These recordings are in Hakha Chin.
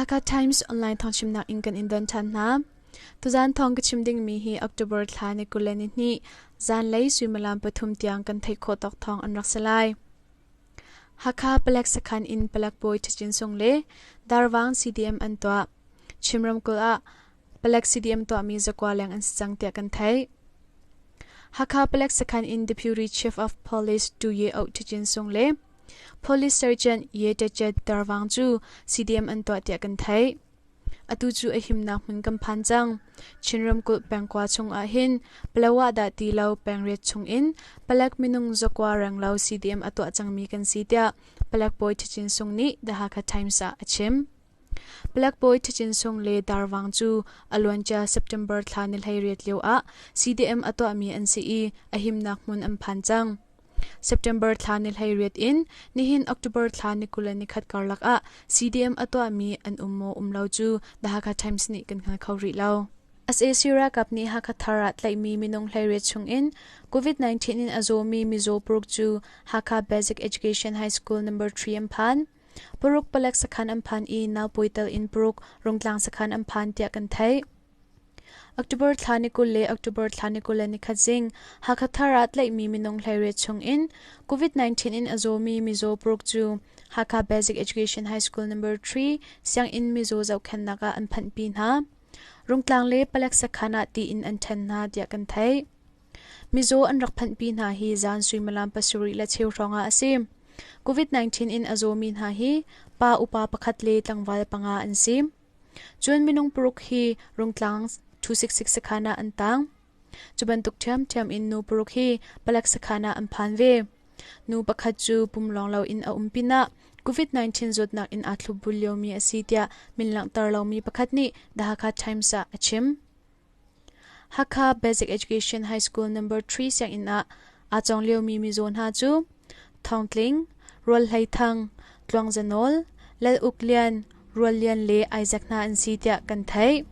Hakha Times online thawngchimnak in kan in don ṭhan hna. Tuzaan thawng ka chim dingmi hi October thla ni 22 zanlei suimilam 3 tiang kan theih khawh tawk thawng an rak si lai. Hakha Palek sakhan in Palek bawi Ṭhacin Sung le Darvang CDM an tuah. Chin ramkulh ah Palek CDM tuahmi zakua leng an si cang tiah kan theih. Hakha Palek sakhan in Deputy Chief of Police Tu Ye Oh Ṭhacin Sung le Police Sergeant Ye Ṭet Darvang cu CDM an tuah tiah kan theih. Atu cu a himnak hmun kan phan cang. Chin ramkulh pengkua chung ahhin Palawa dah ti lo pengriat chung in palek minung zakua renglo CDM a tuah cangmi kan si tiah palek bawi Ṭhacin Sung nih The Hakha Times ah a chim. Palek bawi Ṭhacin Sung le Darvang cu a luancia September thla ni 18 lio ah CDM a tuahmi an si i a himnak hmun an phan cang. September thla ni 18 in nihin October thla ni 21 karlak ah CDM a tuahmi an um maw um lo cu The Hakha Times nih kan hngal kho rih lo. SAC ralkap nih Hakha Thar ah tlaihmi minung 18 chungin COVID-19 in a zawmi mizaw paruk cu Hakha Basic Education High School No. 3 an phan. Paruk palek sakhan an phan i naupawi tel in paruk Rungtlang sakhan an phan tiah kan theih. October thla ni 20 le October thla ni 21 zing Hakha Thar ah tlaihmi minung 18 chungin COVID-19 in a zawmi mizaw paruk cu Hakha Basic Education High School No. 3 sianginn mizaw zohkhenhnak ah an phanhpi hna. Rungtlang le palek sakhan ah tiin an ṭhen hna tiah kan theih. Mizaw an rak phanhpi hna hi zan suimilam 7:15 hrawng ah a si. COVID-19 in a zawmi hna hi pa upa pakhat le tlangval panga an si. Cun minung paruk hi Rungtlang 266 sakhan ah an tang. Cu bantuk ṭhiamṭhiam in nu paruk hi palek sakhan ah an phan ve. Nu pakhat cu pumlawng loin a um pinah COVID-19 zawtnak in aa thlopbul liomi a si tiah min langhter lomi pakhat nih The Hakha Times ah a chim. Hakha Basic Education High School No. 3 sianginn ah aa cawng liomi mizaw hna cu Thawng Tling, Rual Hlei Thang, Tluang Za Nawl, Lal Uk Lian, Rual Lian le Isaac hna an si tiah kan theih.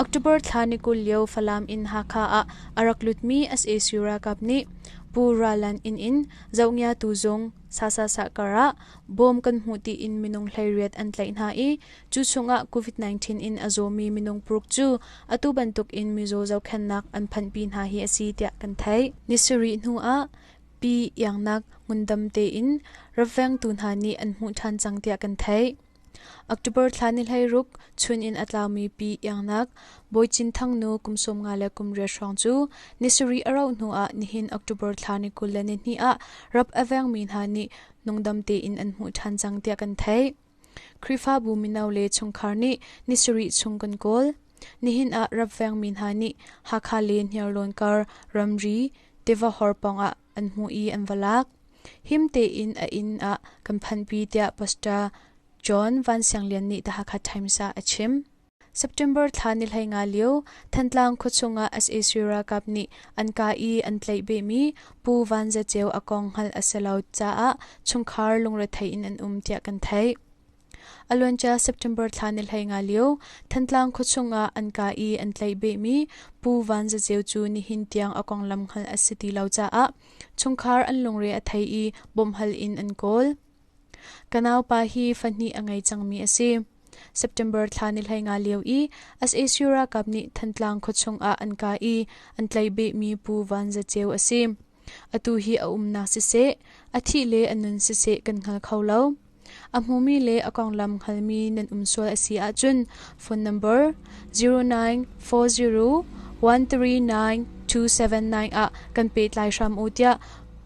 October thla ni 20 lio Falam in Hakha ah a rak lutmi sac ralkap nih Pu Ralan inn in zohngiatu zung Sasasah kar ah bawm kan hmuh tiin minung 18 an tlaih hna i Cu chungah COVID-19 in a zawmi minung paruk cu atu bantuk in mizaw zohkhenhnak an phanhpi hna hi a si tiah kan theih. Ni sarih hnu ah Pi Iangnak ngundam tein ravengtu hna nih an hmuh ṭhan cang tiah kan theih. October thla ni 16 chun in a tlaumi Pi Iangnak Bawi Cin Thang nu kum 58 hrawng cu ni sarih a rauh hnu ah nihin October thla ni 22 ah rap a vengmi hna nih nungdam tein an hmuh ṭhan cang tiah kan theih. Khrihfabu mino le chungkhar nih ni sarih chung kan kawl. Nihin ah rapvengmi hna nih Hakha le Hniarlawn kar ramri tiva hor pawngah an hmuh i an va lak. Him tein a inn ah kan phanhpi tiah Pastor John Van Siang Lian nih The Hakha Times ah a chim. September thla ni 15 lio Thantlang khuachung ah sac ralkap nih an kah i an tlaih behmi Pu Van Za Ceu a kong hngalh a si lo caah chungkhar lungrethei in an um tiah kan theih. A luancia September thla ni 15 lio Thantlang khuachung ah an kah i an tlaih behmi Pu Van Za Ceu cu nihin tiang a konglam hngalh a si ti lo caah chungkhar an lungre a thei i bawmhhal in an kawl. Ka naupa hi fahnih a ngei cangmi a si. September thla ni 15 lio i sac ralkap nih Thantlang khuachung ah an kah i an tlaih behmi Pu Van Za Ceu a si. Atu hi a umnak siseh, a thih le a nun siseh kan hngal kho lo. A hmumi le a konglam hngalmi nan um sual a si ahcun phone number 0940 139 279 ah kan pehtlai hram u tiah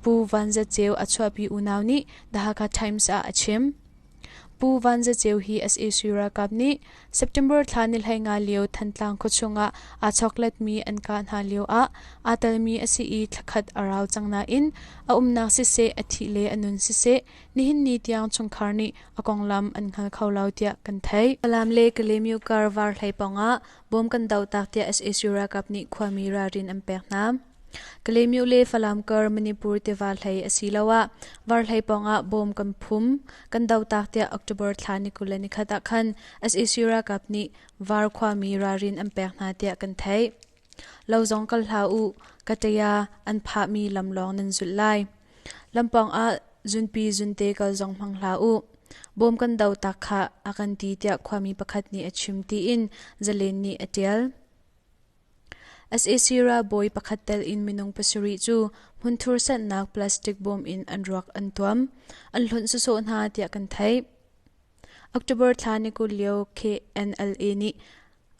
Pu Van Za Ceu a chuahpi unau nih The Hakha Times ah a chim. Pu Van Za Ceu hi sac ralkap nih September thla ni 15 lio Thantlang khuachung ah aa chokletmi an kah hna lio ah aa telmi a si i thlakhat a rau cang nain a umnak siseh a thih le a nun siseh nihin ni tiang chungkhar nih a konglam an hngal kho lo tiah kan theih. Falam le Kalaymyo kar var hlei pawng ah bom kan doh tak tiah sac ralkap nih khuami ralrin an pek hna. Kalaymyo le Falam kar Manipur tiva hlei asiloah varhlei pawngah bawm kan phum, kan dotak tiah October thla ni 21 ah khan sac ralkap nih Var khuami ralrin an pek hna tiah kan theih. Lo zong kal hlah u, kataya an phahmi lam lawng nan zulh lai. Lampawng ah zunpi zunte kal zong hmang hlah u. Bawm kan do tak khah a kan ti tiah khuami pakhat nih a chim tiin Zalen nih a ṭial. Sac ralbawi pakhat tel in minung pasarih cu hmunthur sanhnak plastic bawm in an ruak an tuam, an hlonh sawsawh hna tiah kan theih. October thla ni 20 lio KNLA nih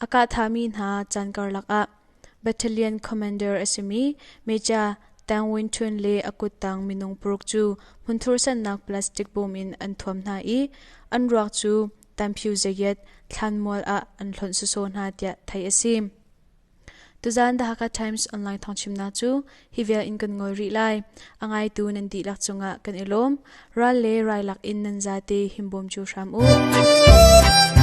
a kahthahmi hna caan karlak ah Battalion Commander a simi Major Tang Win Htun le a kuttang minung paruk cu hmunthur sanhnak plastic bawm in an thuam hna i an ruak cu Tanphiu Zayat thlanmual ah an hlonh sawsawh hna tiah theih a si. Tuzaan The Hakha Times online thawngchimnak cu hi vial in kan ngol rih lai. A ngaitu nan dihlak cungah kan i lawm. Ral le rai lak in nan zate himbawm cu hram u.